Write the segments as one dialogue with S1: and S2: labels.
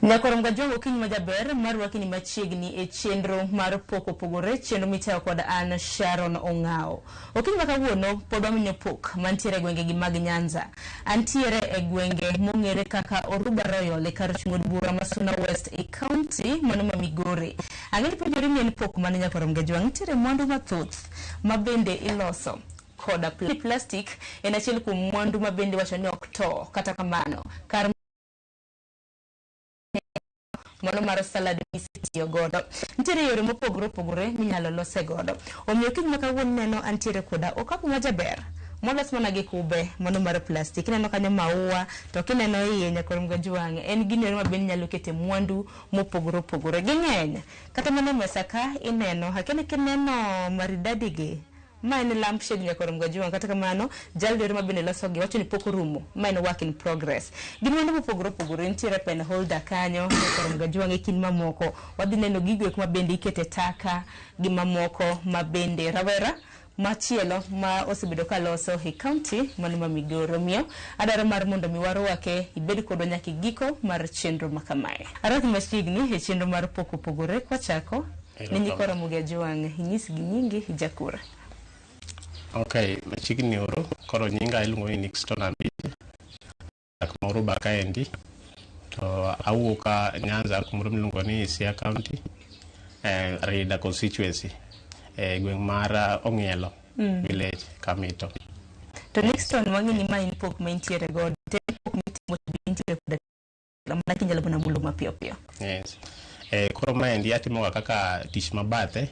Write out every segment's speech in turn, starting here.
S1: Nyakorom Gajwang' okinyi majaber mar rwakini machiegni e chenro mar pok opogore, chenro mitayo kod an Sharon Ong'ao. Okinyi ma kawuono pod waminyo pok mantiere e gwenge gi mag Nyanza. Antiere e gwenge mong'ere kaka Oruba Royal e kar chung' od bura ma Suna West e county mano ma Migori. Ang'e ni penjori ni en pok mane Nyakorom Gajwang'? Nitiere mwandu mathoth ma bende iloso koda plastic en achiel kuom mwandu ma bende iwacho ni ok to kata kamano kar mano mar salad misetiyo godo. Nitiere yore mopogore opogore minyalo lose godo. Omiyo kiny ma kawuono neno antiere koda okapu majaber molos mana gi kube mano mar plastic. Ineno kanyo maua to kineno iye nyakorom gajwang' en gino ero ma bende inyalo kete mwandu mopogore opogore. Ging'eny kata mana e mesa ka ineno akia ni kineno maridadi gi Ma en lampshade nyakorom Gajwang'. Kata kamano, jal ero ma bende losogi wacho ni pok orumo. Ma en work in progress. Gin mwandu mopogore opogore. Nitiere pen holder kanyo nyakorom Gajwang' e kind mamoko. Wadhi neno gigo eko ma bende ikete taka gi mamoko ma bende rawera machielo ma osebedo ka loso e county mano ma Migori. Omiyo adwaro mar mondo mi warwake ibed kodwa nyaka e giko mar chenro ma kamae. Arwaki machiegni e chenro mar pok opogore kwachako Ni nyikwa Ramogi Ajwang', inyisgi nyingi jakura.
S2: Ok, machiegni oro, koro nyinga iluongo ni Nixton Ambije. Dak ma Oruba kaendi. To awuok a Nyanza kumoro miluongo ni Siaya County, eh, Rida constituency, e gweng' mar Ong'ielo village, Kamito.
S1: To Nixton wang'e ni ma in pok ma intiere godo. To en pok mitimo to be intiere koda mana kinyalo mana mulo mapiyo piyo.
S2: Yes. Koro maendi atimoga kaka tich ma bathe,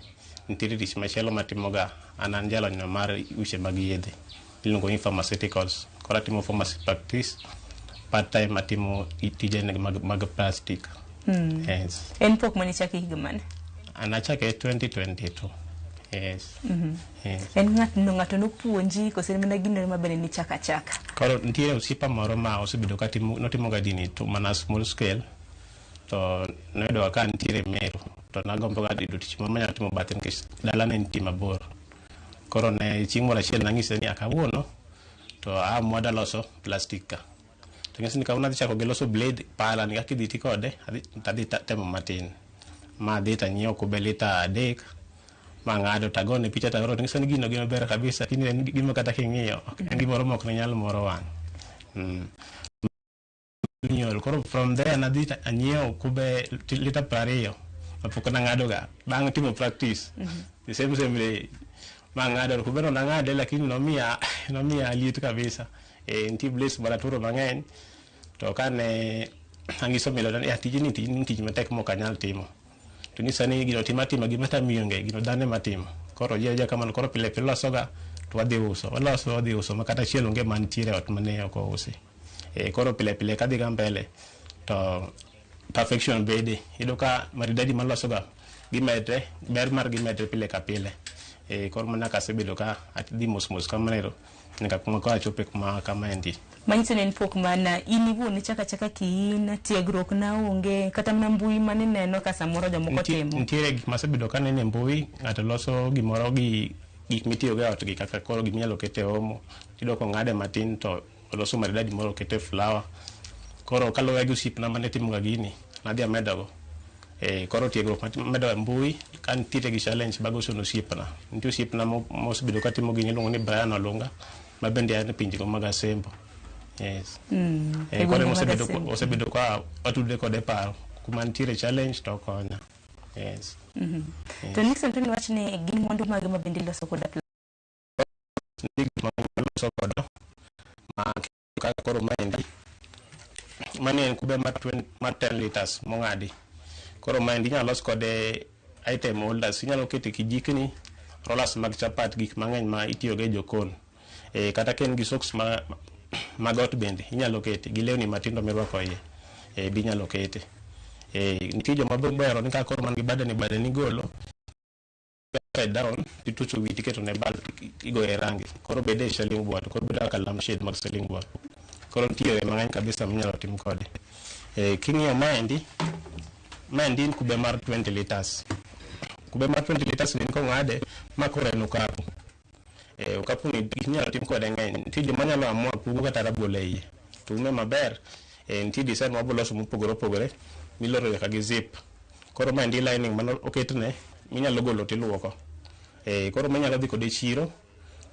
S2: nitiere tich machielo matimoga, an an jalony mar weche mag yedhe iluongo ni pharmaceuticals. Koro atimo pharmacy practice, part time atimo tije mag plastic. Yes.
S1: En pok mane ichako e higa mane?
S2: An achake 2022. Yes. Yes.
S1: En ng'at no ng'ato nopuonji koso en mana gino ma bende nichako achaka?
S2: Koro nitiere osiepa moro ma osebedo ka timo notimo ga gini to mana small scale to noyudo ga ka nitiere Meru to nagombo ga yudo tich moro manyalo timo bathe nikech dala ne nitie mabor. Koro ne chieng' moro achiel nang'ise ni kawuono to aamua adwa loso plastic ka. To ng'ise ni kawuono adhi chako gi loso blade pala ni kaka idhi ti kode adhi tadhi temo matin. Ma adhi tanyiewo kube lita 3 mang'ado tagone picha taoro to ng'isa ni gino gino ber kabisa lakini en gima kata king'iyo en gimoro ma ok ne nyal moro wang'. Nyol. Koro from there nadhi anyiewo kube lita 20 mapok nang'ado ga bang' timo practice. The same same day mang'ado kube no nang'ade lakini nomiya liet kabisa. Nitie blades manaturo mang'eny to kane ang'iso min oda ni tijni tijni tich matek mok anyal timo. To nyisa ni gino tim atima gima tami onge gino dhano ema timo. Koro ji aja kamano koro pile pile losoga to wadhi uso. Waloso wadhi uso ma kata achiel onge mantiere ot mane ok ousi. Koro pile pile kadhi ga mbele to perfection bede. Iyudo ka maridadi malosoga gimedre, ber margi medre pile ka pile. Koro mana kasebedo ka adhi mos mos kamano ero nyaka kuma koro achope kuma kamaendi.
S1: Manyiso ni en pok mana in iwuon ichako achaka kiin, tiegruok na onge, kata mana mbui mane ineno ka samoro jomoko timo.
S2: Nitiere gik masebedo kaneno e mbui, ng'ato loso gimoro gi gik mitiyogo e ot gi kaka koro giminyalo ket e omo, tiyudo kong'ade matin to oloso maridadi moro okete flower. Koro kaluwore gi osiepna mane timoga gini, nadhi amedogo. Koro tiegruok mamedo e mbui, ka nitiere gi challenge bagocho ne osiepna. Nitie osiepna mosebedo katimo gini iluongo ni Brian Olunga, ma bende a e pinjego mag Asembo. Yes. Koro ema osebedo ka watudre kode e paro. Kuma nitiere challenge to okonya. Yes.
S1: Yes. To Nixon to niwach ni gin mwandu mage ma bende iloso koda
S2: Nitie gik mang'eny maloso godo ma kaka koro maendi mani en kube mar 20 mar 10 liters mong'adi. Koro maendi inyalo los kode item holders, inyalo kete kijikni, rollers mag chapat, gik mang'eny ma itiyogo e jokon. Kata ka in gi socks ma mag ot bende inyalo kete gi lewni matindo mirwako iye be inyalo kete. Nitie joma be ohero ni ka koro man gi badeni badeni igolo upside down titucho wiye tiketo ne bulb igoye rangi koro bede e ceiling board koro bedo kaka lampshade mag ceiling board. Koro nitie yore mang'eny kabisa minyalo tim kode. King'iyo maendi, maendi en kube mar 20 liters. Kube mar 20 liters ni kong'ade ma koro en okapu. Okapu ni gik minyalo tim kode ng'eny. Nitie joma nyalo amua pugo kata rabolo e iye. To ume maber, nitie design maboloso mopogore opogore. Miloro nyaka gi zip. Koro maendi lining mano oketne minyalo golo tiluoko. Koro minyalo dhi kode e chiro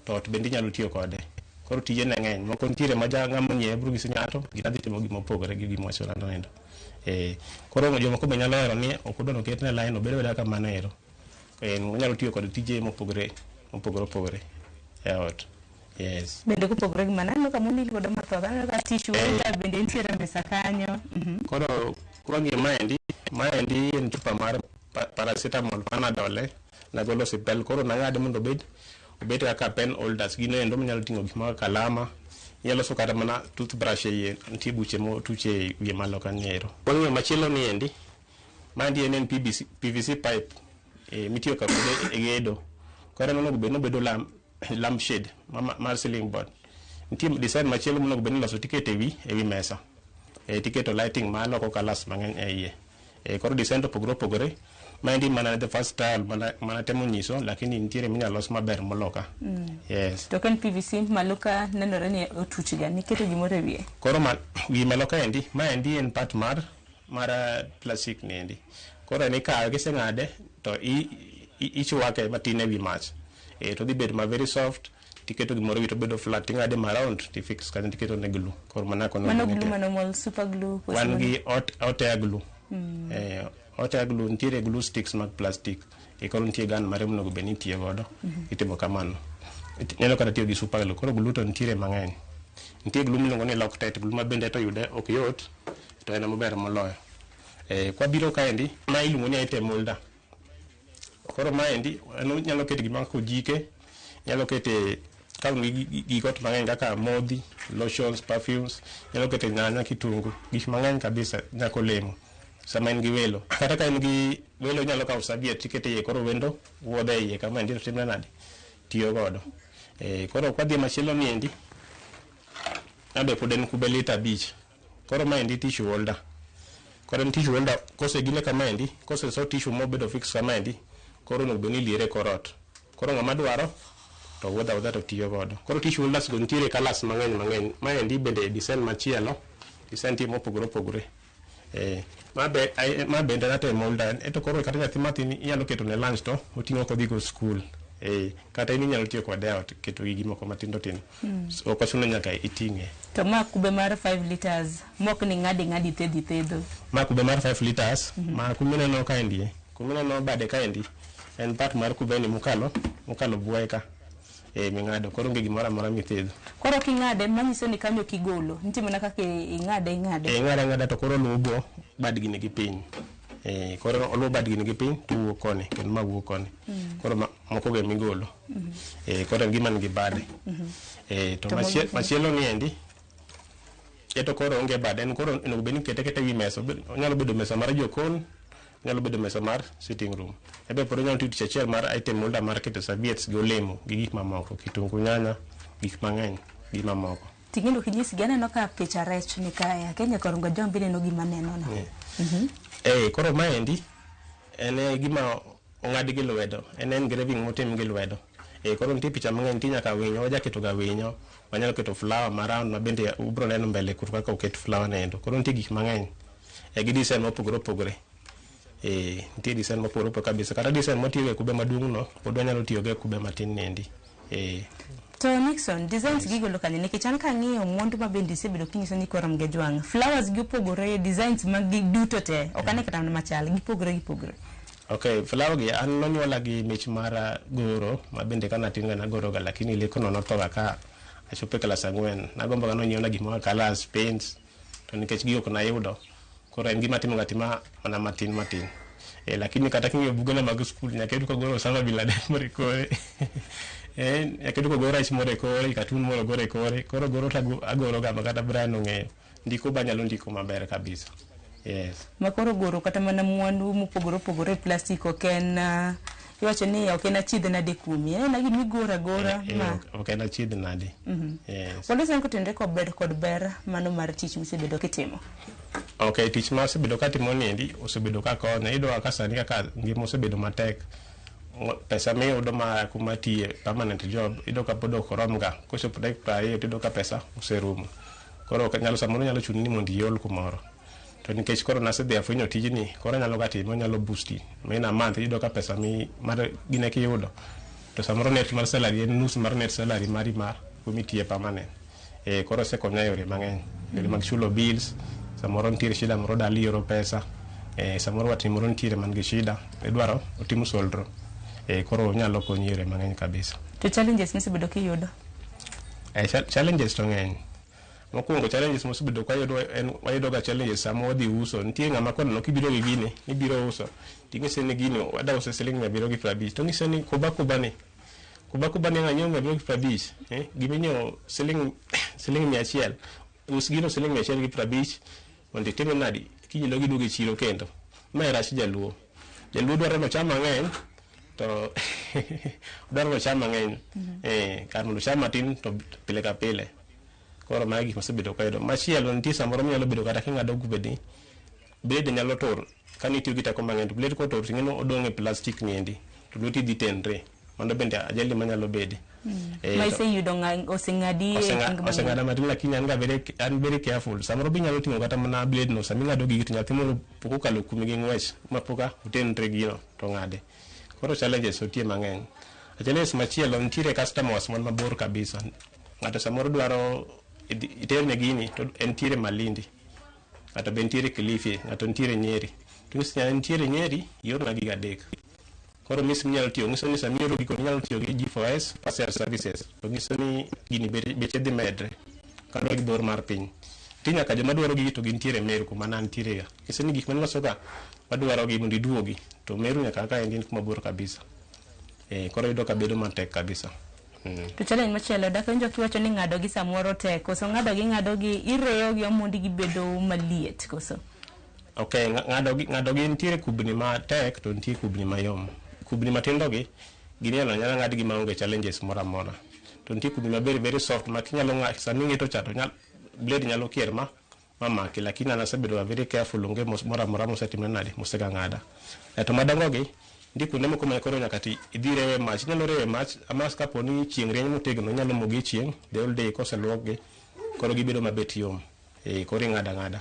S2: to ot bende inyalo tiyo kode. Koro tije ne ng'eny. Moko nitiere ma ja ng'ama onyiewe biro nyisi ni ato gina dhi timo gima opogore gi gima wachona endo. Koro jomoko be nyalo hero ni ok odwa ni oketne line obed abeda kamano ero. Onyalo tiyo kod tije mopogore mopogore opogore e ot. Yes.
S1: Bende kopogore gi mano, aneno ka mondo godo mathoth. Aneno ka tissue holder bende nitiere e mesa kanyo.
S2: Koro kwang'iyo maendi, maendi en chupa mar paracetamol, Panadol nagolo sipel. Koro nang'ade mondo obed kaka pen holders. Gino endo minyalo ting'o gik moko kalama, inyalo loso kata mana toothbrush e iye, nitie buche motuch e wiye malo kanyo ero. Kwang'iyo machielo ni endi, maendi en PVC, PVC pipe mitiyo ka kode e gedo. Koro en onego bed ni obedo lamp shade mar ceiling board. Nitie design machielo monego bed ni iloso tiketo ewi mesa. Tiketo lighting maloko colours mang'eny e iye. Koro design to opogore opogore. Maendi mana the first trial mana temo nyiso, lakini nitiere minyalo los maber moloka. Yes.
S1: To ka en PVC malo ka nenore ni otuch ga, niketo gimoro e wiye.
S2: Koro ma wi malo kaendi, maendi en part mar plastic ni endi. Koro en ikawe kiseng'ade to ichwake matin e wi mach. To dhi bedo ma very soft, tiketo gimoro e wi to bedo flat, ting'ade ma round, tifix kanyo tiketo ne glue. Koro mana kono
S1: Mano
S2: gini
S1: glue
S2: te.
S1: mano mol super glue. Koso
S2: Wan
S1: mano?
S2: gi hot air glue. Hot air glue nitiere glue sticks mag plastic. Koro nitie gun mare monego bed ni itiyo godo. Itimo kamano. Nyalo kata tiyo gi super glue. Koro glue to nitiere mang'eny. Nitie glue miluongo ni Loctite, glue ma bende to yude ok yot, to en maber moloyo. Kwabiro kaendi, ma iluongo ni item holder. Koro maendi en onyalo keto gik moko ojike, nyalo kete ka un gi gik ot mang'eny kaka modhi, lotions, perfumes, nyalo kete nyanya, kitungu, gik mang'eny kabisa nyaka olemo. Sama in gi welo. Kata ka in gi welo inyalo kawo serviette tikete iye koro wendo wuodho e iye kama endi to timre nade? Tiyo godo. Koro kwadhi machielo ni endi, abe pod en kube lita 5. Koro maendi tissue holder. Koro en tissue holder kosegine kamaendi, koseso tissue mobedo fix kamaendi, koro onego bed ni iliere e kor ot. Koro ng'ama dwaro to wuodho awuodha to tiyo godo. Koro tissue holders go nitiere colours mang'eny mang'eny. Maendi bende design machielo, design nitie mopogore opogore. Ma bende item holder, ento koro kata nyathi matin inyalo keto ne lunch to oting'o kodhi go school. Kata in inyalo tiyo kode e ot keto gigi moko matindo tindo. So, ok ochuno nyaka iting'e.
S1: To ma kube mar 5 liters mok ni ng'adi ng'adi thedhi thedho.
S2: Ma kube mar 5 liters, ma kumineno kaendi, kumineno bade kaendi, en part mar kube ni mokalo buoye ka. Ming'ado, koro onge gimoro amora mithedho.
S1: Koro king'ade manyiso ni kanyo kigolo. Nitie mana kaka ing'ade ing'ade.
S2: Ing'ade ang'ada to koro oluwo bad gini gi piny. Koro oluwo bad gini gi piny to wuok koni, kendo ma wuok koni. Koro moko go emigolo. Koro en gima nigi bade. To
S1: To mondo-
S2: machielo ni endi, eto koro onge bade, en koro onego bed ni ikete aketa ewi mesa. Onyalo bedo mesa mar jokon, onyalo bedo mesa mar sitting room. Ebe pod onyalo tiyo tich achiel mar item holder mar keto serviettes gi olemo gi gik mamoko, kitungu, nyanya, gik mang'eny gi mamoko.
S1: Ting'endo kinyisi gi aneno ka picha rech ni kae. Akia nyaka Rongo Jombi neno gima neno no.
S2: Koro maendi en gima ong'ad gi lwedo, en engraving motim gi lwedo. Koro nitie picha mang'eny, nitie nyaka winyo, waja keto ga winyo, wanyalo keto flower ma round ma bende ubro neno mbele kuro kaka oket flower no endo. Koro nitie gik mang'eny gi design mopogore opogore. Nitie design mopogore opogore kabisa. Kata design mwatiyogo e kube maduong' no, pod wanyalo tiyogo e kube matin ni endi.
S1: To Nixon, designs gi golo kanye? Nikech an kang'iyo mwandu ma bende isebedo kinyiso ni koro Mgejwang', flowers gi opogore, designs mag gi duto te, ok ane kata mana machal, gipogore gipogore.
S2: Okay, flower gi an nonyuola gi mich mar goro, ma bende ka natin ga nagoro ga, lakini lekono nothoga ka achopo e klas 4. Nagombo ga nonyiewna gimoro colours, paints, to nikech gigo ok nayudo, koro en gima atimo ga tima mana matin matin. Lakini kata king'iyo bugena mag skul, nyaka iyud kogoro Osama bin Laden moro e kore. Nyaka iyud kogoro rach moro e kore, cartoon moro ogoro e kore. Koro goro to agoro ga ma kata Brian ong'eyo. Ndiko be anyalo ndiko maber kabisa. Yes.
S1: Ma koro goro kata mana mwandu mopogore opogore e plastic ok en, iwacho ni ok en achiedh nade kuomi. En gima igoro agora ma.
S2: Ok en achiedh nade. Yes.
S1: Walos an kotenore kod ber kod ber mano mar tich misebedo kitimo.
S2: Okay, tich ma asebedo katimo ni endi osebedo ka konya. Iyudo ka sani kaka ngima osebedo matek. Pesa miyudo ma kuma tiye permanent job, iyudo ka pod ok rom ga. Kochopo dakika 20 to iyudo ka pesa oserumo. Koro ok nyalo, samoro nyalo chuni ni mondo iol kumoro. To nikech koro nasedhi afwenyo tijni, koro anyalo ga time, onyalo boosti. Ma in a month iyudo ka pesa mi mar gine kiyudo. To samoro net mar salary en nus mar net salary mari mar kumitiye permanent. Koro osekonya e yore mang'eny. Yore mag chulo bills, samoro nitiere shida moro dala ioro pesa. Samoro watni moro nitiere man gi shida, idwaro otim solro. Koro onyalo konyi e yore mang'eny kabisa.
S1: To challenges misebedo kiyudo?
S2: Challenges to ng'eny. Mokwongo challenges mosebedo ka wayudo en wayudo ga challenges sama wadhi uso. Nitie ng'ama koneno kibiro gi gini, nibiro uso. Ting'ise ni gini wada use siling 750. To ng'ise ni kuba kuba ni. Kuba kuba ni ng'anyiewo 750. Giminyiewo siling 100. Us gino siling 150 mondo itime nadi kiny dog iduog e chiro kendo. Ma e rach jaluo. Jaluo dwaro ni ocham mang'eny to dwaro ni ocham mang'eny. Kar mondo ocham matin to pile ka pile. Koro mago e gik masebedo kayudo. Machielo nitie samoro minyalo bedo kata king'ado kubeni, blade nyalo tur kane itiyo gi teko mang'eny to blade kotur ting'eni odong' e plastic ni endi to lweti dhi tenre. Mano bende ajali manyalo bede.
S1: Ma iseyudo oseng'adi e okang'
S2: Oseng'ada matin lakini an ga very, an very careful. Samoro be inyalo ting'o kata mana blade no sama ing'ado gigi to nyathi moro pok okalo kuomi gi ng'wech ma poka otenre gino to ng'ade. Koro challenges nitie mang'eny. Challenges machielo nitiere customers man mabor kabisa. Ng'ato samoro dwaro iterne gini to entiere Malindi. Ng'ato be nitiere Kilifi, ng'ato nitiere Nyeri. To ng'isi ni nitiere Nyeri, iorna gigo adek. Koro mis minyalo tiyo, ng'iso ni sama ioro gigo inyalo tiyo gi G4S Parcel Services. To ng'iso ni gini beche dhi medre kaluwore gi bor mar piny. Nitie nyaka joma dwaro gigi to gintiere Meru kuma ne antiere ga. Ng'iso ni gik maniloso ka wadwaro gi mondo iduogi. To Meru nyaka ka endi en kuma bor kabisa. Koro iyudo ka bedo matek kabisa.
S1: To challenge machielo dak awinjo kiwacho ni ng'ado gi samoro tek koso ng'ado gi ng'ado gi ireyo gi omondi gibedo maliet koso?
S2: Okay, ng'ado gi nitiere kubni matek to nitie kubni mayom. Kubni matindo gi gin inyalo anyala ng'adgi maonge challenges moro amora. To nitie kubni ma very very soft ma kinyalo sama ing'eto cha to blade nyalo kier ma mamaki lakini an asebedo ga very careful onge moro amora mosetimre nade mosega ng'ada. To madongo gi nitie kuonde moko ma koro nyaka ti idhi rewe mach. Inyalo rewe mach ama kapo ni chieng' rieny motegno inyalo mogi e chieng' the whole day koseluokgi koro gibedo mabet yom. Koro ing'ado ang'ada.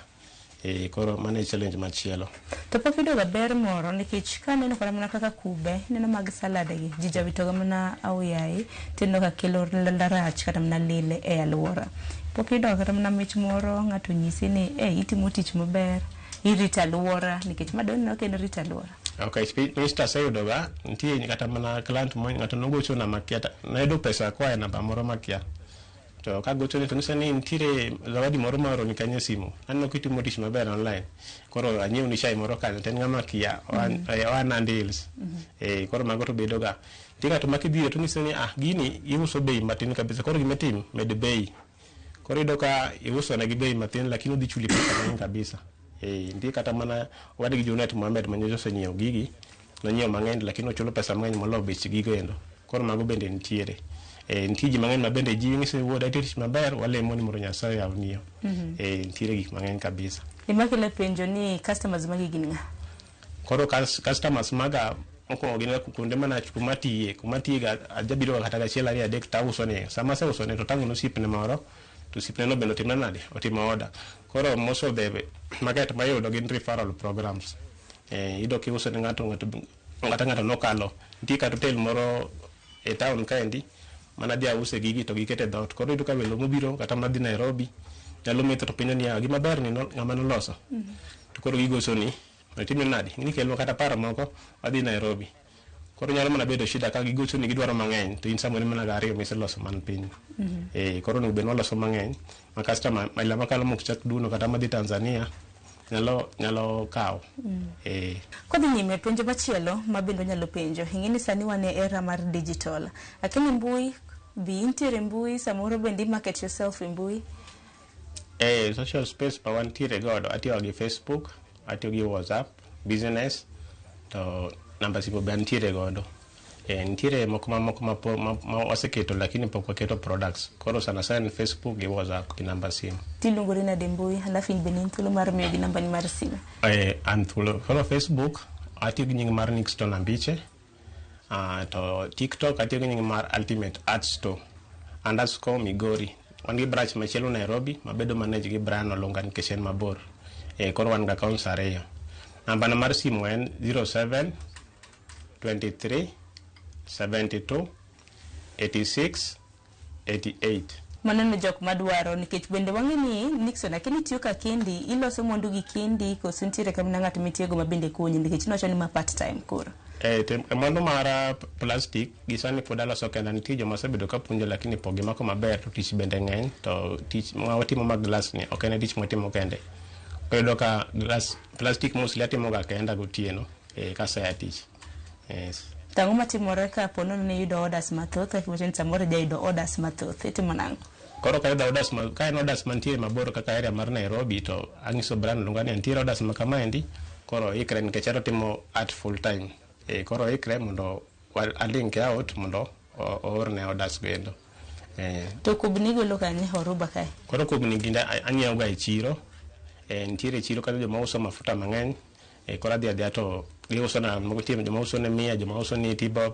S2: Koro mano e challenge machielo.
S1: To pok iyudo ga ber moro nikech kaneno kata mana kaka kube, ineno mag salad gi, ji jawito ga mana aoyaye, tineno ka kelo rach kata mana lil e alwora. Pok iyudo kata mana mich moro ng'ato nyisi ni itimo tich maber, irito alwora nikech ma doneno ka en rito alwora.
S2: Okay, mich to aseyudo ga, nitie kata mana client mo ng'ato nogochona makia, nayudo pesa koa e namba moro makia. To kagochone to nyisa ni nitiere zawadi moro ma oroni kanyo e simu. Aneno kitimo tich maber online. Koro anyiew ni chai moro kanyo to en ng'ama kia, oa Nandi Hills. Koro mago to bedo ga. Nitie ng'ato ma kidhire to nyisi ni gini iuso bei matin kabisa. Koro gima itim, med bei. Koro iyudo ka iuso ne gi bei matin lakini odhi chuli pesa mang'eny kabisa. Nitie kata mana owadgi Junet Mohamed ma nyocha osenyiewo gigi, nonyiewo mang'eny lakini ochulo pesa mang'eny moloyo bech gigo endo. Koro mago bende nitiere. Nitie ji mang'eny ma bende jiwi ng'isi ni wuoda itiyo tich maber, walemo ni mondo Nyasaye oyawni yo. Nitiere gik mang'eny kabisa.
S1: Gima kelo penjo ni customers magi gin ng'a?
S2: Koro customers maga mokwongo gin kuonde mana kuma atiye, kuma atiye ga ajabiro ga kata gachiel ariyo adek tauso ne. Sama aseuso ne to tang'o ne osiepne moro, to osiepne no bende otimna nade? Otimo order. Koro most of the market mayudo gin referral programs. Iyudo kiuso ne ng'ato, kata ng'ato nokalo. Nitie kata hotel moro e town kaendi mana dhi ause gigi to giketo e dhoot. Koro iyudo ka welo mobiro kata madhi Nairobi nyalo metho to penjo niya gima ber ni ng'ama noloso. To koro gigocho ni itimne nade? Ni kelwa kata paro moko wadhi Nairobi. Koro nyalo mana bedo shida ka gigocho ni gidwaro mang'eny to in samoro mana gariyo miseloso man piny. Koro onego bed ni waloso mang'eny ma customer maila makalo mok chak duno kata madhi Tanzania nyalo kawo.
S1: Kodhi nyime penjo machielo ma bende wanyalo penjo, ing'e ni sani wan e era mar digital. Lakini mbui, bi intiere mbui, samoro bende i market yourself e mbui.
S2: Social space ma wantiere godo, atiyo gi Facebook, atiyo gi WhatsApp, business, to namba simu be antiere godo. Nitiere moko mamoko ma waseketo lakini pok waketo products. Koro sana sana ni Facebook gi WhatsApp gi namba simu.
S1: Tiluongori nade mbui, alafu in bende in thuolo mar miyogi nambani mar simu.
S2: An thuolo. Koro Facebook atiyo gi nying mar Nixton Ambiche. To TikTok atiyo gi nying mar Ultimate Art Store underscore Migori. Wan gi branch machielo Nairobi mabedo manage gi Brian Olunga nikech en mabor. Koro wan gi accounts ariyo. Namba na mar simu en 07 23 72 86 88.
S1: Mano ne jok madwaro, nikech bende wang'e ni Nixon akini tiyo ka kendi, iloso mwandu gi kendi koso nitiere kamna ng'at mitiego ma bende konyi, nikech niwacho ni ma part time koro.
S2: Mwandu mara plastic gi sani pod aloso kenda. Nitie joma osebedo ka puonjo, lakini pok gimako maber, to tich bende ng'eny, to tich ma watimo mag glass ni ok en tich mwatimo kende. Koro iyudo ka glass plastic mostly atimo ga kenda gotieno, kasea tich. Yes.
S1: To ang'o matimore ka po nono ni iyudo orders mathoth, kaka iwacho ni samoro ijayudo orders mathoth, itimo nang'o?
S2: Koro ka ayudo orders ma, ka en orders mantiere mabor kaka area mar Nairobi, to ang'iso Brian Lunga ni nitiere orders ma kamaendi, koro ikre nikech ero timo art full time. Koro ikre mondo alink out mondo oorne orders go endo.
S1: To kubni igolo kanye Horuba kae?
S2: Koro kubni ginde anyiewo ga e chiro. Nitiere chiro kanyo joma uso mafuta mang'eny. Koro adhi adhiya to giuso na, moko nitie joma uso ne 100, joma uso ni 80 bob.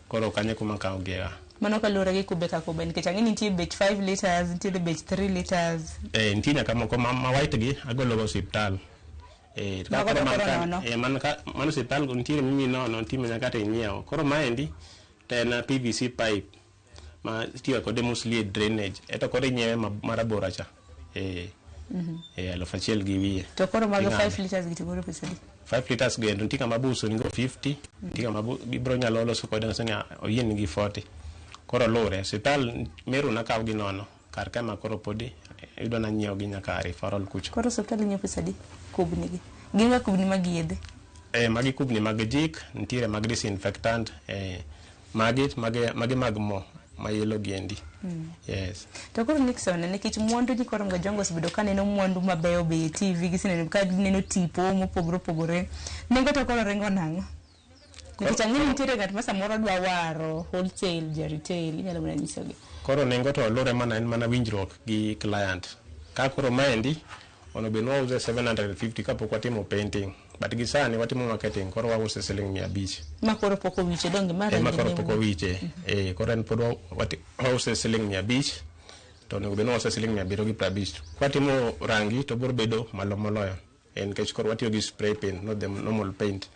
S2: Koro kanyo kuma akawo gie.
S1: Mano kaluwore gi kube ka kube, nikech ang'e ni nitie bech 5 liters, nitiere bech 3 liters.
S2: Nitie nyaka moko ma white gi agolo go osiptal. To
S1: Mago
S2: koro
S1: to
S2: man
S1: koro
S2: ka,
S1: nono.
S2: Man ka mano osiptal go nitiere mimi nono, nitie ma nyaka to inyiewo. Koro maendi to en PVC pipe ma itiyo kode mostly e drainage. Eto koro inyiewe marabora cha. 1,200.
S1: To koro mago
S2: Ing'ado.
S1: 5 liters gi to golo pesa adi?
S2: 5 liters go endo nitie kama buso nigo 50, nitie kama ibro nyalo loso kode nyiso ni oyie nigi 40. Koro luwre. Osiptal Meru nakaw gi nono. Kar ka ma koro podi iyudo nanyiewo gi nyaka referral kucho.
S1: Koro osiptal inyiewo pesa adi kubni gi? Gin ga kubni mag yedhe.
S2: Magi kubni mag jik, nitiere mag disinfectant, magi mag mo ma yellow giendi. Yes.
S1: To koro Nixon, nikech mwandu ji koro Mgajongo osebedo ka neno mwandu mabeyo beyo e TV, giseneno ka gineno tipo mopogore opogore. Nengo to koro ringo nang'o? Nikech ang'e ni nitiere ng'at ma samoro dwa waro wholesale, ja retail, inyalo mana nyisogi.
S2: Koro nengo to luwre mana, en mana winjruok gi client. Ka koro maendi onego bed ni wause 750 kapok watimo painting. But gi sani watimo marketing, koro wause siling 500.
S1: Ma koro pok owiche donge ma
S2: Ema
S1: rangi
S2: koro
S1: ne
S2: pok
S1: wuok.
S2: owiche. Koro en pod wause siling 500, to onego bed ni wause siling 750. Kwatimo rangi to biro bedo malo moloyo. Nikech koro watiyo gi spray paint, not the normal paint.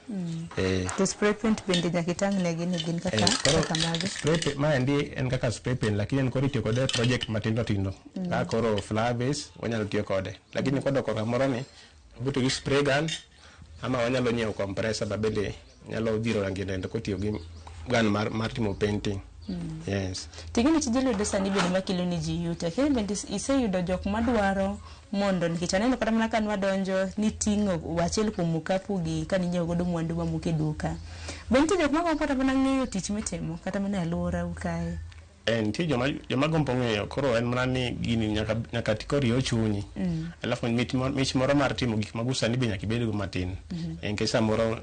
S1: To spray paint bende nyaka itang' negi ni gin kaka,
S2: Koro
S1: kaka mage.
S2: spray paint maendi en kaka spray paint, lakini en koro itiyo kode e project matindo tindo. Ka koro flower vase wanyalo tiyo kode. Lakini kodok korka moro ni wabiro tiyo gi spray gun ama wanyalo nyiewo compressor ma bende nyalo dhiro rangi no kotiyo gi gun mar timo painting. Yes.
S1: Ting'eni tije lwedo sani bende makelo ni ji yuto. Lakini bende iseyudo jok madwaro mondo, nikech aneno kata mana ka nwadonjo niting'o achiel kuom okapu gi kaninyiewo godo mwandu mamoko e duka. Be nitie jok magombo kata mana ng'eyo tich mitimo kata mana e alworau kae?
S2: Nitie joma gombo ng'eyo, koro en mana ni gini nyaka koro iho chunyi. Alafu mich moro mar timo gik mago sani be nyaka ibed go matin. Nikech samoro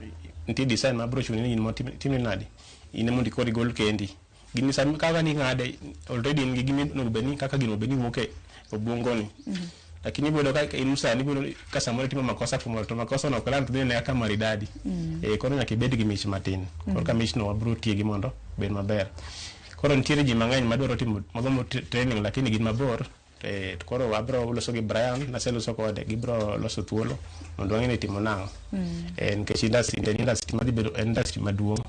S2: nitie design mabiro chuni ni in timni nadi, in mondo koro igol kendi. Gini sami kaka ning'ade already in gi gima onego bed ni kaka gino bed ni wuok e obwongo ni. Lakini ibiro ka in sani ibiro ka samoro itimo makosa kumoro to makosa no ok land to dhi kaka maridadi. Koro nyaka ibed gi mich matin. Koro ka michno wabiro tiegi mondo obed maber. Koro nitiere ji mang'eny madwaro timo magombo training lakini gin mabor. To koro wabiro loso gi Brian, naseloso kode, gibiro loso thuolo mondo wang'e ni timo nang'o. Nikech industry en industry madhi bedo en industry maduong',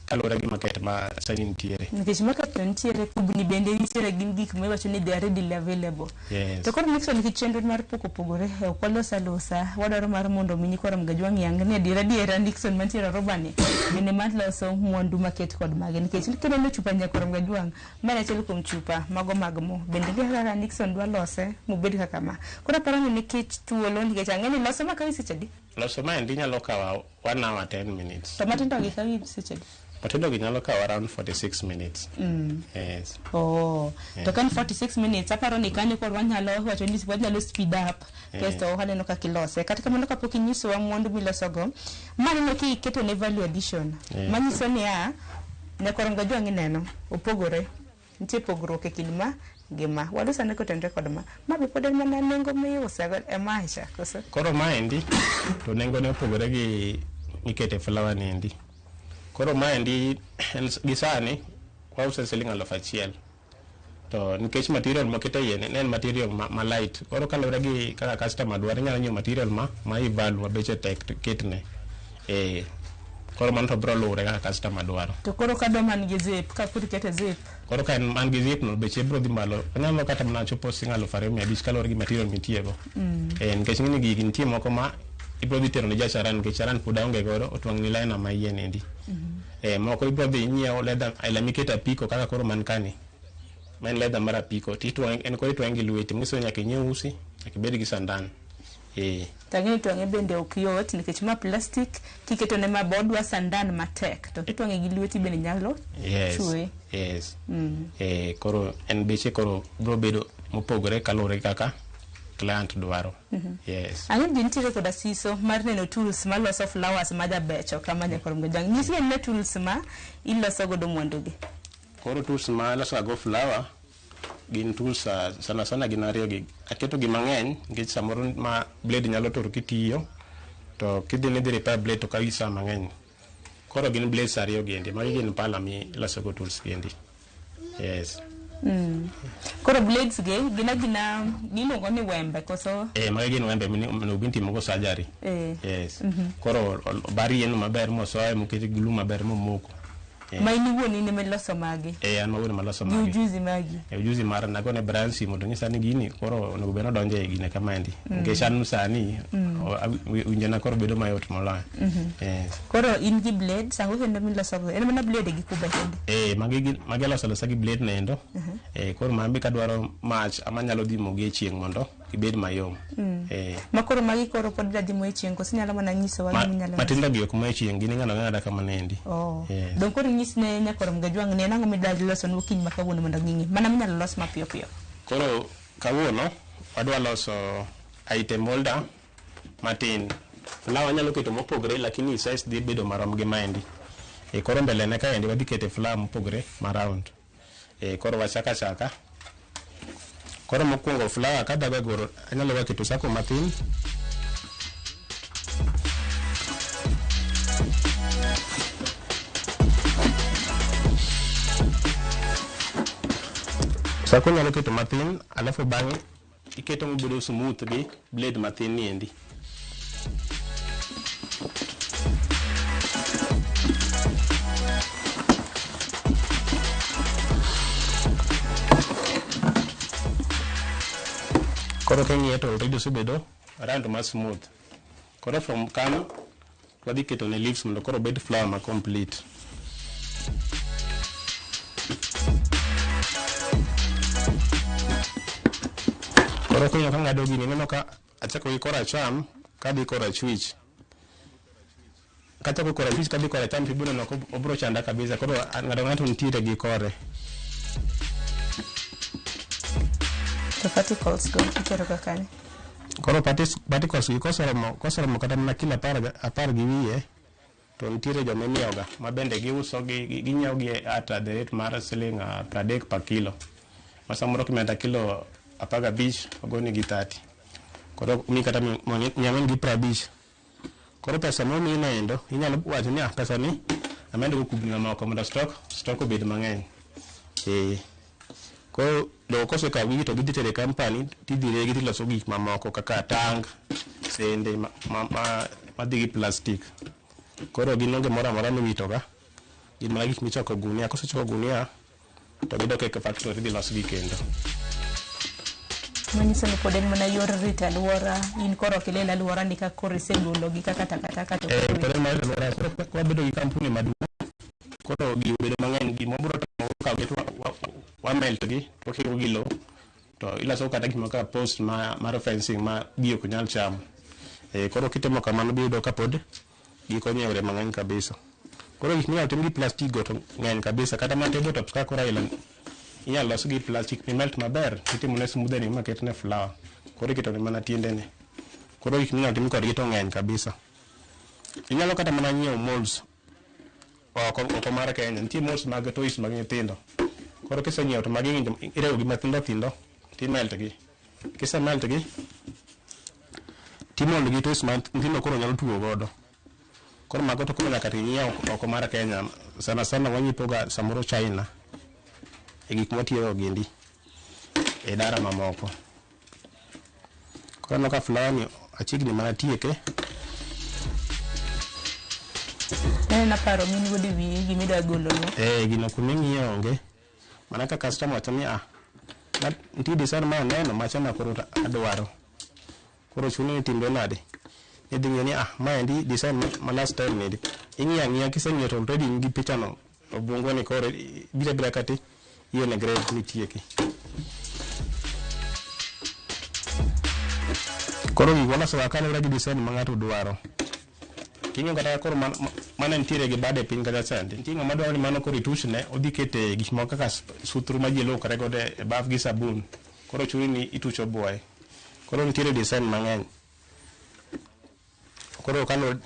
S2: kaluwore gi market ma sani nitiere.
S1: Nikech market no nitiere, kubni bende nitiere, gin gik ma iwacho ni they are readily available.
S2: Yes.
S1: To koro Nixon, nikech chenro mar pok opogore, ok walos alosa, wadwaro mar mondo mi nyikwa Ramogi Ajwang' yang ni adiera adiera Nixon mantiere Aruba ni bende mar loso mwandu maket kod mage, nikech kineno chupa nyakwa Ramogi Ajwang', ma en achiel kuom chupa mago mag mo, bende nitie kaka Nixon dwa lose mobed kaka ma. Koro aparo ni nikech thuolo, nikech ang'e ni loso ma kawi seche adi?
S2: Loso maendi nyalo kawo 1 hour 10 minutes.
S1: To matindo gi kawi seche adi?
S2: Matindo gi nyalo kawo around 46 minutes. Yes.
S1: Oh, to ka en 46 minutes, aparo ni kanyo koro wanyalo wacho ni wanyalo speed up. Kasto waneno kaka ilose. Kata kamano kapok inyisowa mwandu milosogo, maneno kiketo ne value addition. Manyiso niya, nyakwar Ramogi Ajwang' ineno, opogore. Nitie pogruok e kind ma gi ma. Walos ane kotenore kod ma. Ma be pod en mana nengo miuse go e macha, koso?
S2: Koro maendi to nengo ne opogore gi mikete flower ni endi. Koro maendi en gi sani wause siling 1,000. To nikech material mokete iye ni ne en material ma light. Koro kaluwore gi kaka customer dwaro, inyalo nyiewo material ma high value ma beche tek to iketne. Koro mano to biro luwore kaka customer dwaro.
S1: To koro kadwa man gi zip, ka koro ikete zip.
S2: Koro ka en man gi zip no, beche biro dhi malo. Onyalo kata mana chopo siling 2500 kaluwore gi material mitiyogo. Nikech ing'eni gigi nitie moko ma ibiro dhi tero ne ja charan, nikech charan pod aonge godo, otwang'ni liner ma iye nendi. Moko ibiro dhi inyiewo leather aila mikete apiko kaka koro man kani. Ma en leather mar apiko, titwang'e, en koro itwang'e gi lweti, manyiso ni nyaka inyiew usi, nyaka ibed gi sandan.
S1: To ang'e ni twang'e bende ok yot nikech ma plastic kiketo ne ma bodwa sandan matek to kitwang'e gi lweti bende nyalo chwe.
S2: Yes. Koro en beche koro biro bedo mopogore kaluwore gi kaka client dwaro. Yes.
S1: Ang'e ni ji nitiere koda siso mar neno tools maloso flowers ma jabecho kama nyakorom gojang. Nyisi ne tools ma iloso godo mwandu gi.
S2: Koro tools ma aloso go flower gin tools sana sana gin ariyo gi. Aketo gi mang'eny nikech samoro ma blade nyalo tur kitiyo to kidhi ni dhi repair blade to kawi saa mang'eny. Koro gin blades ariyo giendi, magi gin pala mi iloso go tools giendi. Yes.
S1: Koro blades gi gin agina giluongo ni wembe koso?
S2: Magi gin wembe onego bed ni itimo go surgery. Yes. Koro obar yien maber mosoye moket glue maber momoko.
S1: Ma in iwuon in ema iloso magi?
S2: An awuon ema aloso
S1: Gi
S2: magi.
S1: ujuzi magi?
S2: Ujuzi mara nagone Brian simu to nyisa ni gini koro onego bed ni odonjo e gine kamaendi. Nikech an sani winjona koro bedo mayot moloyo. Yes.
S1: Koro in gi blades, ang'o kendo miloso go? En mana blade gi kube kende?
S2: Magi aloso alosa gi blade nendo. Koro mambi kadwaro mach ama anyalo dhi mogi e chieng' mondo gibed mayom.
S1: Ma koro magi koro pod idwa dhi mo e chieng' koso inyalo mana nyisowa gima inyalo loso?
S2: Matindo gi ok mo e chieng', gin ing'ado ang'ada kamano endi. Yes.
S1: Dong koro inyis ne nyakorom gajwang' ni en ang'o midwa loso nwa okinyi ma kawuono mondo ging'e. Mana minyalo los mapiyo piyo.
S2: Koro kawuono wadwa loso item holder matin. Flower anyalo keto mopogore lakini size dhi bedo marom gi maendi. Koro mbele ne kaendi wadhi kete flower mopogore ma round. Koro wachaka achaka. Koro mokwongo flower kadhago e goro anyalo ga keto sako mathin. Sako nyalo keto mathin, alafu bang'e iketo mobedo smooth gi blade mathin ni endi. Koro king'iye to already osebedo round ma smooth. Koro from kanyo wadhi keto ne leaves mondo koro obed flower ma complete. Koro king'iyo ka ng'ado gini, ineno ka achako gi koracham kadhi korachwich. Kachako korachwich kadhi koracham to ibiro neno ka obiro chanda kabisa. Koro ng'ato ng'ato nitiere gi kore.
S1: To particles go itero ga kanye?
S2: Koro particles gi koseromo kata mana kilo apar gi wiye, to nitiere joma imiyoga ma bende giuso gi, ginyiewo gi at the rate mar siling 30 per kilo. Ma samoro kimeta kilo 15, ogoni gi 30. Koro mi kata 400 gi 50. Koro pesa momiyi no endo, inyalo wacho ni, pesa ni amedo go kubni mamoko mondo stock obed mang'eny. Koro lowo kosekaw gigi to gidhi tere company tidhi regi tiloso gik mamoko kaka tang, sende madhi gi plastic. Koro gin onge moro amora miwito ga. Gin mana gik michoko gunia, kosechoko gunia to gidok e factory idhi losgi kendo.
S1: Manyiso ni pod en mana yor rito alwora, in koro ok ilil alwora ni ka koro isegologi kaka takataka to koro
S2: pod en mana rito alwora. Koro kwabedo gi kampuni maduong', koro gi obedo mang'eny, gima wabiro timo kawo gi to wa melt gi, to wakiko gi lowo, to iloso kata gimoro kaka post mar fencing ma gi ok nyal chamo. Koro kitimo kamano biyudo ka pod gikonyo e yore mang'eny kabisa. Koro gik minyalo tim gi plastic go to ng'eny kabisa, kata mana table tops kaka koro aila inyalo los gi plastic mi melt maber, itimo ne smoothing ma ketne flower. Koro iketo ne mana tiendene. Koro gik minyalo tim kodgi to ng'eny kabisa. Inyalo kata mana nyiewo molds oko mar Kenya. Nitie molds mag toys mag nyithindo. Koro kisenyiewo to magi ng'injo irego gi mathindo thindo timelt gi. Kisemelt gi timold gi toys ma nyithindo koro nyalo tugo godo. Koro mago to koro nyaka tinyiew oko mar Kenya. Sana sana wanyiepo ga samoro China e gik mwatiyogo giendi. e dara mamoko. Koro aneno ka flower ni achiegni mana tieke.
S1: Aneno paro min godo e wiyi gimidwa golonwa.
S2: Eh, gino kuming'iye onge. Mana ka customer wacho ni ah, nitie design ma aneno macha ma koro adwaro. Koro chuni ni timre nade? Idhi ng'iyo ni ah, maendi design ma last time ni. Ing'iyo ang'iya kiseng'iyo to already in gi picha no obwongo ni koro biro abira kati ione grade mitieki. Koro gigo waloso ga kaluwore gi design ma ng'ato dwaro. King'iyo kata koro mane nitiere gi bade piny kacha chande. Nitie ng'ama dwaro ni mano koro ituchne odhi kete gik moko kaka suthru ma ji luokre godo e baf gi sabun. Koro chuni ni itucho buoye. Koro nitiere design mang'eny. Koro kaluwore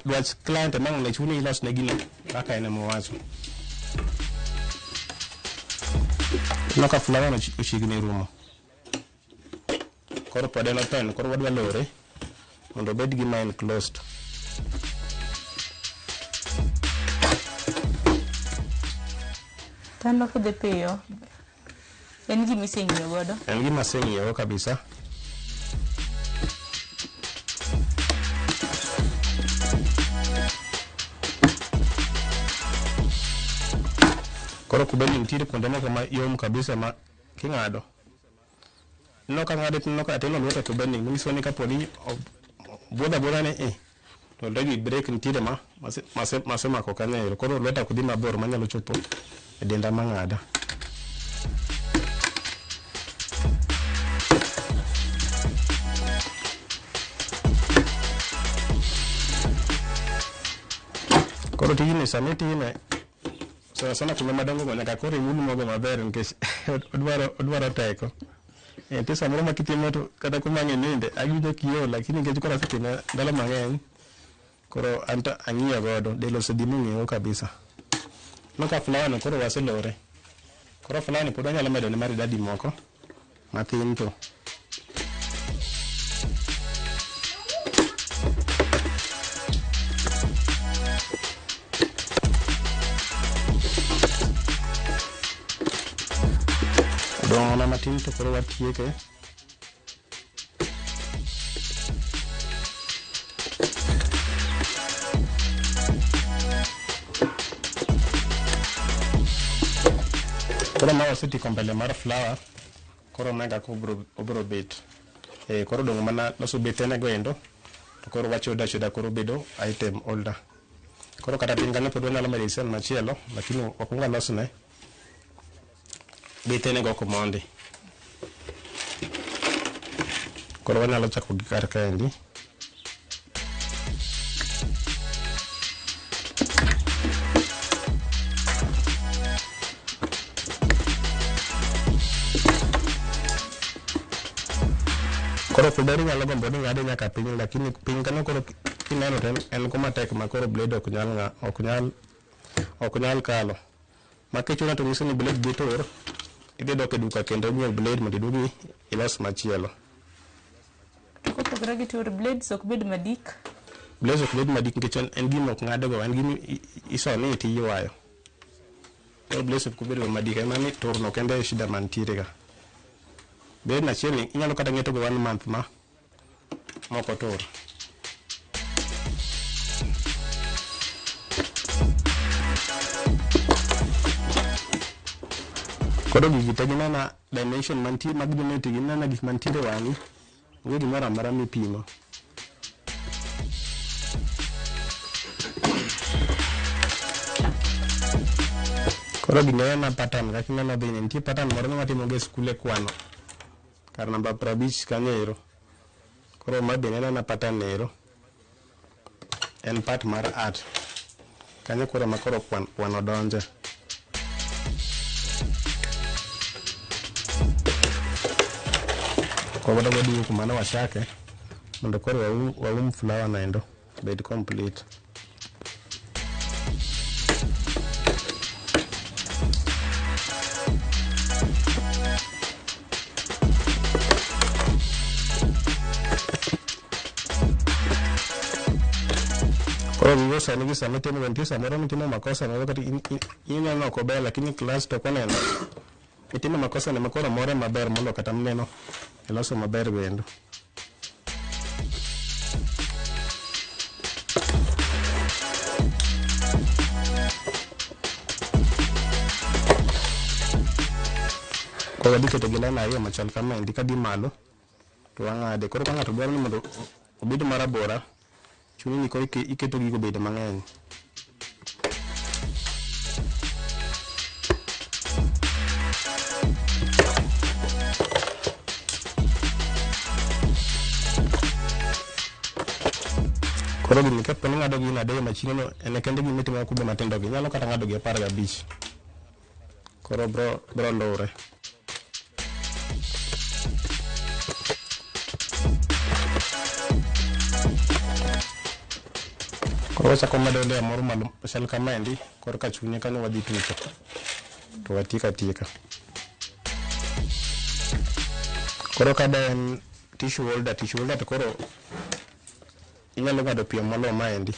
S2: dwach client ema ang' ne chuni ilosne gino kaka en ema owacho. Ineno ka flower no ochiegni rumo. Koro pod en open, koro wadwa lore mondo obed gima enclosed.
S1: Tano kidhi piyo, en gima iseng'iyo godo.
S2: En gima aseng'iyogo kabisa. Koro kubeni nitiere kuonde moko ma yom kabisa ma king'ado ineno ka ng'ade tineno ka ateno lweta to bende manyiso ni kapo ni obuodho abuodha ni i to already brake nitiere ma masemako kanyo ero koro lweta ok dhi mabor manyalo chopo e denda mang'ada. Koro tijni sama itime sana sana kuma madongo go nyaka koro imul mogo maber nikech odwaro teko. Nitie samoro ma kitimo to kata kuma ang' ininde awinjo kiol lakini nikech koro asetime ndalo mang'eny koro anto ang'iyo godo del osedhi mong'eyo kabisa. Ineno ka flower no koro waselore. Koro flower ni pod wanyalo medo ne maridadi moko mathin to. Odong' mana matin to koro watieke. Koro ma wasetieko mbele mar flower, koro ma e kaka obro bet. Koro odong' mana loso bethene go endo, to koro wachodo achoda koro obedo item holder. Koro kata piny kanyo pod wanyalo medo design machielo, lakini wakwong alosne bethene go komondi. Koro wanyalo chako gi kar kaendi. Koro kuderi nyalo gombo ni ng'ade nyaka piny, lakini piny kanyo koro kineno to en kuma tek ma koro blade ok nyal kalo. Ma kichuno to nyiso ni blade dhi tur, idhi dok e duka kendo inyiew blade mondo iduogi ilos machielo.
S1: To kopogore gi tur, blades ok bed madik?
S2: Blades ok bed madik nikech en gima ok ng'adgo, en gima isone to iywayo. Koro blades ok bedo madik, en mana ni turno kende e shida mantiere ga. Blade achiel ni inyalo kata ng'eto go 1 month ma mok otur. Koro gigi te ginena dimension mantie mag geometry, ginena gik mantiere wang'i, onge gimoro amora mipimo. Koro gini en pattern kaka ineno dhini, nitie pattern moro ma watimo go e skul e kwano kar namba 50 kanyo ero. Koro ma bende en ana pattern ero, en part mar art. Kanyo koro ema koro kwano donje. Koro wadog waduogo kuma ne wachake mondo koro waum flower no endo bed complete. Koro gigo sani gi sama itimo nitie samoro mitimo makosa moro kata ineno ok ober lakini class to ok oneno. Itimo makosa ne makoro more maber molo kata mneno iloso maber bendo. Koro wadhi keto gi line ariyo machal kamaendi kadhi malo to wang'ade. Koro ka ng'ato dwaro ni mondo obed marabora, chuni ni koro iketo gigo bedo mang'eny. Koro gini kapo ni ing'ado gi nade machine no en kende gima itimo kube matindo gi inyalo kata ng'ado gi 15. Koro bro lure. Koro wachako medo layer moro malo chal kamaendi korka chunye kanyo wadhi tucho to watieko atieka. Koro ka da en tissue holder, tissue holder to koro inyalo ng'ado piyo moloyo maendi.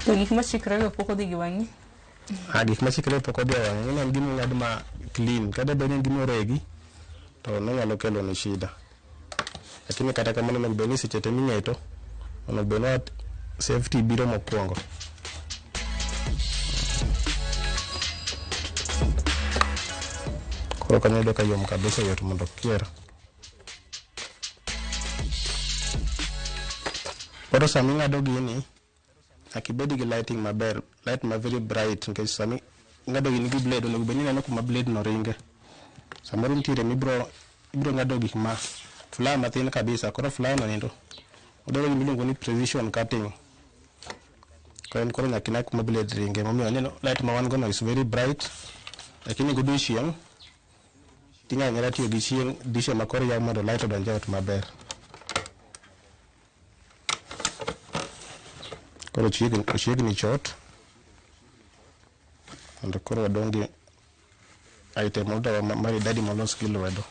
S1: To gik machikre go pok odhi gi wang'i.
S2: Ah, gik machikre pok odhi e wang'e. Ing'eni en gima ong'ad ma clean. Kata bed ni en gima oregi, to nonyalo kelo ni shida. Lakini kata kamano onego bed ni seche te ming'eto, onego bed ni safety biro mokwongo. Koro kanyo yudo ka yom kabisa yot mondo okier. Koro sama ing'ado gini, nyaka ibed gi lighting maber, light ma very bright nikech sami ing'ado gini gi blade onego bed ni ineno kuma blade no ringe. Samoro nitiere mibro ibro ng'ado gik ma flower mathin kabisa, koro flower no endo odwaro gima iluongo ni precision cutting. Koro en koro nyaka ine kuma blade ringe momiyo aneno light ma wan go no is very bright lakini godiochieng' tinyalo anyala tiyo gi chieng' dirisha ma koro yaw mondo light odonj e ot maber. Koro ochiegni, ochiegni chot mondo koro wadong' gi item holder wa maridadi molos gi lwedo.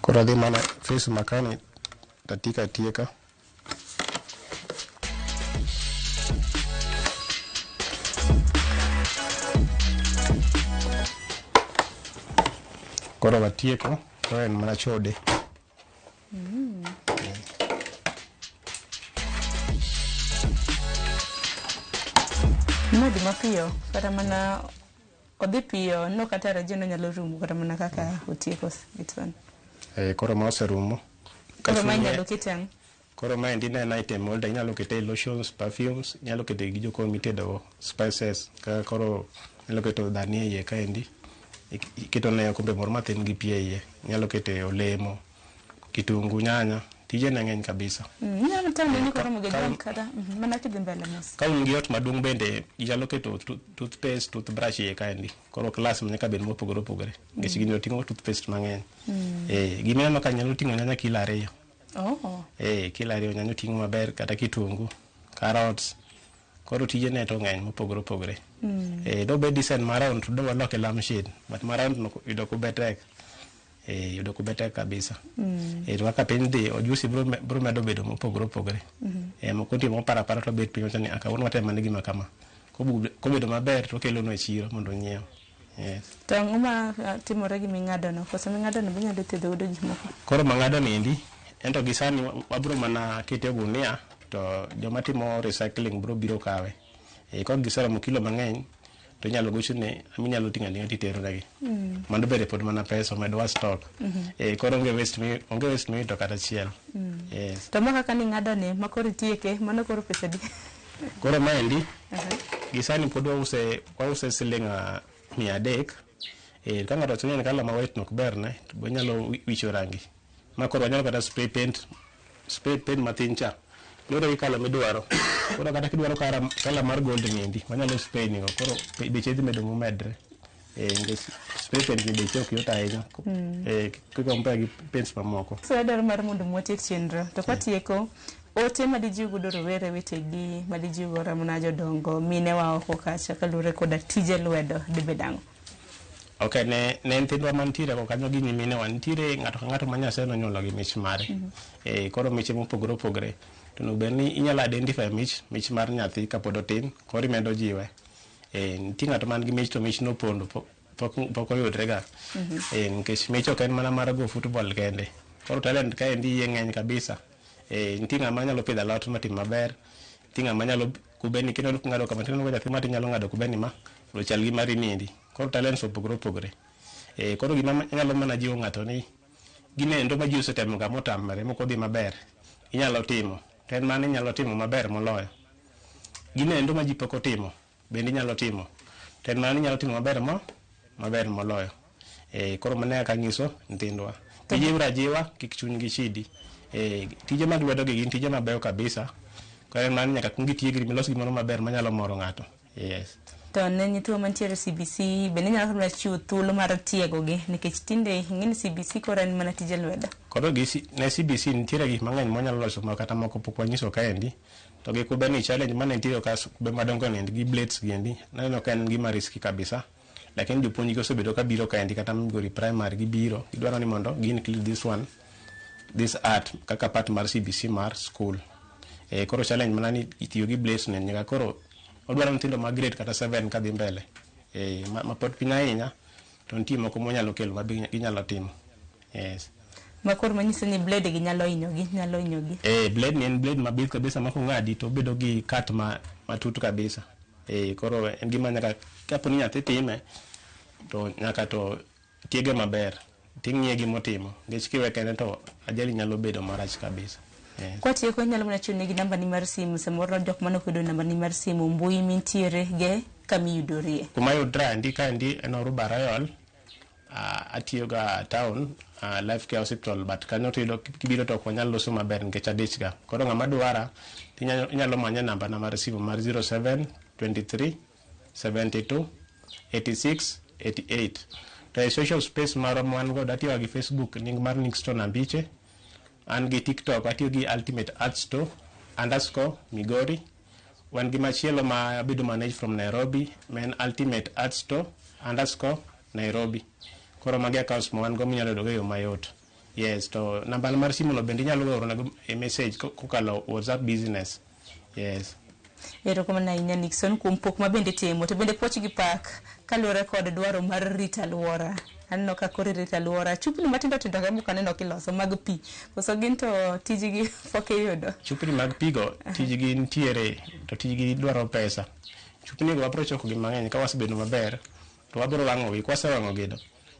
S2: Koro adhi mana face makani tatieko atieka. Koro watieko, koro en mana chode.
S1: Modhi mapiyo kata mana odhi piyo no kata tarajia ni onyalo rumo kata mana kaka otieko this one.
S2: Eh, koro ma oserumo.
S1: Koro ma inyalo kete ang'o?
S2: Koro maendi ne en item holder, inyalo kete e lotions, perfumes, inyalo kete e gige jikon mitedogo, spices, kaka koro inyalo keto dhania e iye kaendi, iketo ne okombe moro mathin gi pi e iye, inyalo kete olemo, kitungu, nyanya, tije ne ng'eny kabisa.
S1: Inyalo tame ni koro mogo jwang' kata mana kidhi mbele mos.
S2: Ka un gi ot maduong' bende inyalo keto toothpaste, toothbrush e iye kaendi. Koro class nyaka bed mopogore opogore nikech gini oting'o toothpaste mang'eny. Eh, gima ineno ka nyalo ting'o nyanya kilo ariyo.
S1: Oh.
S2: Eh, kilo ariyo nyanya oting'o maber kata kitungu, carrots. Koro tije ne to ng'eny mopogore opogore. Eh, dobed design ma round to waloke lampshade, but ma round no yudo kube tek. Eh, yudo kube tek kabisa. Eh, to kaka piny dhi, ojusi bro, bro medo bedo mopogore opogore. Eh, moko nitie moparo apara to bet piny wacho ni "Ah, kawuono watem ane gima kama. Kobedo maber to wakelonu e chiro mondo onyiew. Yes.
S1: To ang'o ma timore gi ming'ado no? Koso ming'ado no be inyalo thiedho godo gik moko?
S2: Koro mang'ado ni endi, ento gi sani wabro mana kete e gunia to joma timo recycling bro biro kawe. E, ka giseromo kilo mang'eny to inyalo gochne ama inyalo ting'o ating'a titero negi. Mano bende pod mana pesa omedowa stock. E, koro onge waste mi onge waste miwito kata achiel. Yes.
S1: To ma kaka ning'ado ni ma koro itieke, mano koro pesa adi?
S2: Koro maendi gi sani pod wause wause siling 300. E, ka ng'ato wacho ni en colour ma white no ok berne to be onyalo wicho rangi. Ma koro wanyalo kata spray paint, spray paint mathin cha. Luwore gi colour midwaro. Koro kata kidwaro colour mar gold ni endi, wanyalo spray ni go. Koro beche dhi medo momedre. Eh, nikech spray paint ni beche ok yot ahinya. Eh, ki compare gi paints mamoko.
S1: So adwaro mar mondo mwatiek chenro. To kwatieko, ote madijiw godo rowere wetegi, madijiw godo mana jodongo, minewa oko kacha kaluwore koda tije lwedo dibed ang'o?
S2: Ok, ne nyithindwa mantiere ko kanyo gi nyiminewa, nitiere ng'ato ka ng'ato ma Nyasaye nonyuolo gi mich mare. Koro miche mopogore opogore. To onego bed ni inyalo identify mich mar nyathi kapod otin, koro imedo jiwe. Nitie ng'ato man gi mich to mich nopondo, pok oyudre ga. Nikech mich ok en mana mar go football kende. Koro talent kaendi iye ng'eny kabisa. Nitie ng'ama nyalo pidho alot matim maber, nitie ng'ama nyalo kubeni kineno kong'ado kama tineno ka nyathi matin nyalo ng'ado kubeni ma mondo ochal gi mari niendi. Koro talents opogore opogore. Koro gima anyalo mana jiwo ng'ato ni ginendo ma ji osetemo ga motamre mok odhi maber, inyalo timo. To en mano inyalo timo maber moloyo. Ginendo ma ji pok otimo, bende inyalo timo. To en mano inyalo timo maber moloyo. Koro mano e kaka anyiso nyithindwa. Gijiwre ajiwa, kik chunygi chidi. Tije mag lwedo gi gin tije mabeyo kabisa. Koro en mano nyaka kuong itiegri milos gimoro maber manyalo moro ng'ato. Yes.
S1: To ne nyithiwa mantiere CBC bende inyalo mana chiwo thuolo mar tiegogi nikech tinde ing'e ni CBC koro en mana tije lwedo.
S2: Koro gi ne CBC nitiere gik mang'eny mwanyalo loso ma kata moko pok wanyiso kaendi. To gi kube ni challenge mane nitiere ka kube madongo ni gi blades gi endi, naneno ka en gima risky kabisa. Lakini jopuonj gi osebedo ka biro kaendi kata Migori Primary gibiro, gidwaro ni mondo gi include this one, this art kaka part mar CBC mar school. Koro challenge mana ni itiyo gi blades ni nyaka koro odwaro nyithindo ma grade kata 7 kadhi mbele. Ma pod piny ahinya, to nitie moko mwanyalo kelo ma ginyalo timo. Yes.
S1: Ma koro manyiso ni blade gi nyalo hinyogi, nyalo hinyogi.
S2: Blade ni en blade mabith kabisa ma kong'adi to obedo gi cut matut kabisa. Koro en gima nyaka kapo ni nyathi time to nyaka to tiege maber, ting'iye gimotimo, nikech kiwe kende to ajali nyalo bedo marach kabisa. Yes.
S1: Kwatieko inyalo mana chiwo negi namba ni mar simu, samoro jok mane ok oyudo namba ni mar simu, mbui mintiere ge kamiyudorie.
S2: Kuma yudra endi kaendi en Oruba Royal. Atiyo ga town, Life Care Hospital, but kanyo to iyudo kibiro to ok wanyal loso maber nikech adich ga. Koro ng'ama dwara inyalo manya namba na mar simu mar 07 23 72 86 88. To e social space marwa ma wan godo atiyo gi Facebook nying mar Nixon Ambiche. An gi TikTok atiyo gi Ultimate Art Store underscore Migori. Wan gi machielo ma abedo manage from Nairobi, ma en Ultimate Art Store underscore Nairobi. Koro magi accounts ma wan go minyalo yudo go e yo mayot. Yes, to namba mar simu no bende inyalo orona go e message kokalo WhatsApp business. Yes.
S1: Erokamano ahinya Nixon kuom pok ma bende timo, to bende puoch gi pak kaluwore kod dwaro mar rito alwora. Aneno ka koro irito alwora. Chupni matindo tindo ka moko aneno kiloso mag pi. Koso gin to tijgi pok iyudo?
S2: Chupni mag pi go tijgi nitiere to tijgi dwaro pesa. Chupni go wabro choko gi mang'eny ka wasebedo maber to wabro wang'o gi. Kwasewang'o gi to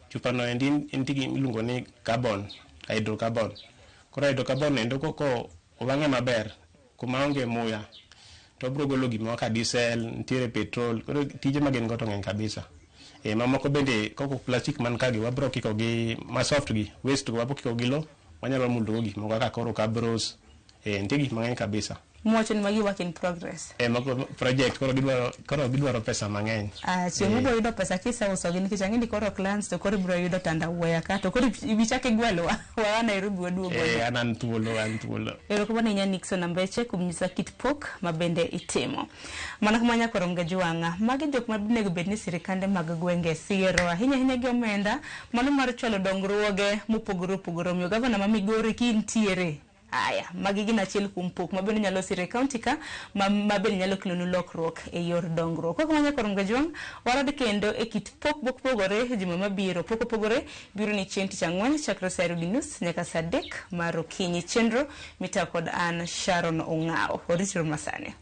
S2: chupa no endi nitie gima iluongo ni carbon, hydrocarbon. Koro hydrocarbon endo koko owang'e maber kuma onge muya to obro golo gimoro kaka diesel, nitiere petrol. Koro tije ma gin go to ng'eny kabisa. Mamoko bende koko plastic man ka gi wabro kiko gi ma soft gi, waste go wabro kiko gi lo, wanyalo mulo go gik moko kaka koro cabros. Nitie gik mang'eny kabisa.
S1: Mwacho ni magi work in progress.
S2: Moko project koro gidwaro pesa mang'eny.
S1: Chieng' mibiro yudo pesa kiseuso gi nikech ang'e ni koro clients to koro ibiro yudo tandawaya ka to koro ibichak igwelwa waa Nairobi waduogo.
S2: An thuolo, an thuolo.
S1: Erokamano ahinya Nixon Ambeche kuom nyisa kit pok ma bende itimo. Mana kama nyakoro Ngajwang'a, magi jok ma onego bed ni sirikande mag gwenge siero ahinya ahinya gi omenda mano mar chwalo dongruoge mopogore opogore. Omiyo gavana ma Migori kintiere, aya, magi gin achiel kuom pok ma bende nyalo siro e kaunti ka, ma bende nyalo kelonu lokruok e yor dongruok. Kok ma nyakoro Ngajwang', warad kendo e kit pok mopogore juma mabiro. Pok opogore biro ni chieng' tich ang'wen chakre saa 2:30 nyaka saa 3 mar okinyi. Chenro mitayo kod an Sharon Ong'awo. Oritro masani.